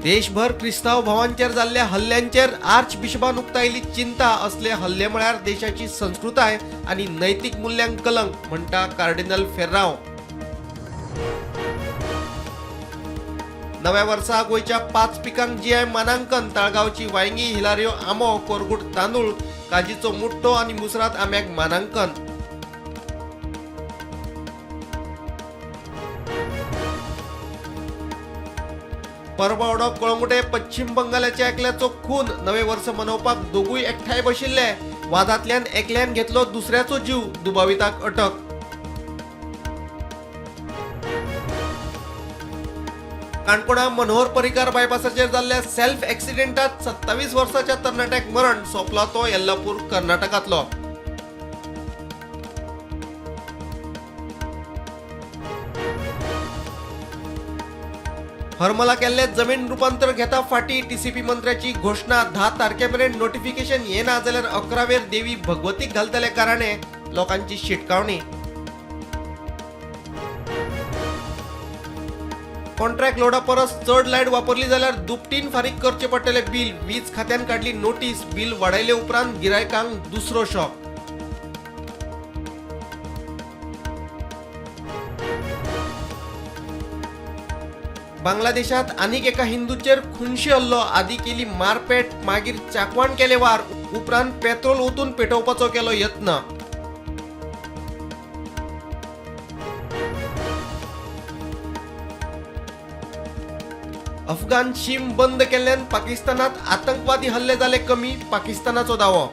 देशभर क्रिस्तांव भावांचेर जाल्ल्या हल्ल्यांचेर आर्च बिशपान उक्तायली चिंता. असले हल्ले म्हळ्यार देशाची संस्कृताय आनी नैतीक मुल्यांक कलंक म्हणटा कार्डिनल फेर्रांव. नव्या वर्सा गोंयच्या 5 पिकांक जीआय मानांकन. ताळगांवची वांयगी, हिलारियो आंबो, कोरगूट तांदूळ, काजीचो मुट्टो आनी मुसरात आंब्याक मानांकन. परबावडो कळंगुटे पश्चिम बंगालाच्या एकल्याचो खून. नवे वर्स मनोवपाक दोगूय एकठांय बशिल्ले. वादांतल्यान एकल्यान घेतलो दुसऱ्याचो जीव. दुबाविताक अटक. काणकोणा मनोहर पर्रीकार बायपासाचेर जाल्ल्या सेल्फ एक्सिडेंटात 27 वर्साच्या तरणाट्याक मरण. सोंपला तो येल्लापूर कर्नाटकांतलो. हरमला केल्ले जमीन रुपांतर घेता फाटी. टीसीपी मंत्र्याची घोशणा. 10 तारखे मेरेन नोटिफिकेशन येना जाल्यार 11वेर देवी भगवतीक घालतले कारणे. लोकांची शिटकावणी. कॉन्ट्रॅक्ट लोडा परस चड लायट वापरली जाल्यार दुपटीन फारीक करचे पडटले बिल. वीज खात्यान काडली नोटीस. बिल वाडयले उपरांत गिरायकांक दुसरो शॉक. बांगलादेशात आनीक एका हिंदूचेर खुनशी हल्लो. आदी केली मारपेट, मागीर चाकवान केले वार, उपरांत पेट्रोल ओतून पेटोवपाचो केलो यत्न. अफगाण शीम बंद केल्ल्यान पाकिस्तानात आतंकवादी हल्ले जाले कमी. पाकिस्तानाचो दावो.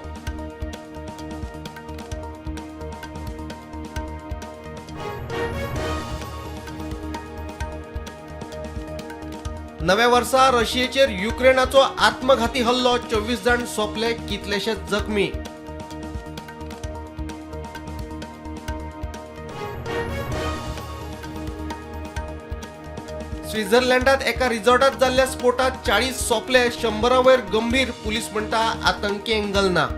नव्या वर्सा रशियेचेर युक्रेनाचो आत्मघाती हल्लो. 24 जाण सोंपले, कितलेशेच जखमी. स्वित्झर्लंडात एका रिसॉर्टात जाल्ल्या स्फोटात 40 सोंपले, 100 वयर गंभीर. पुलीस म्हणटा आतंकी एंगल ना.